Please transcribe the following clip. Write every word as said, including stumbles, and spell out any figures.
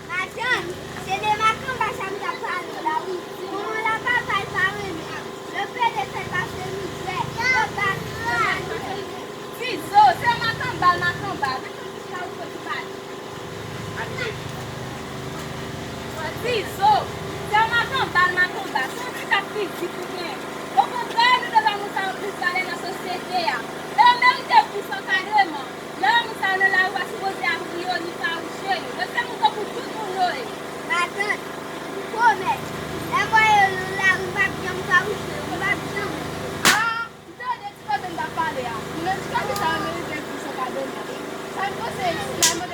Matant, se de makanba sa m t ap pale w la wi. Manman l ap al pa l pa renmen. Lè pede fè l pase mizè, yo bat, yo maltrete l. Tizo, se makanba l makanba. Gade konn ki sa ou soti pale. Tizo, se makanba l makanba. Se yon ti kat fizik ou gen. Okontrè, nou dwe ba moun sa yo plis valè nan sosyete a. E yo merite plis ankadreman. Lè moun sa yo nan lari, w pa sipoze ap ri yo ni fawouche yo. Yo se moun tankou tout moun yo ye. Matant, m pwomèt, lè m wè yo nan lari, m p ap janm fawouche yo, m p ap janm ri yo. Ah, m tande ti koze m t ap pale a. Moun nan ti koze sa yo merite plis ankadreman. Sa m panse, si la mande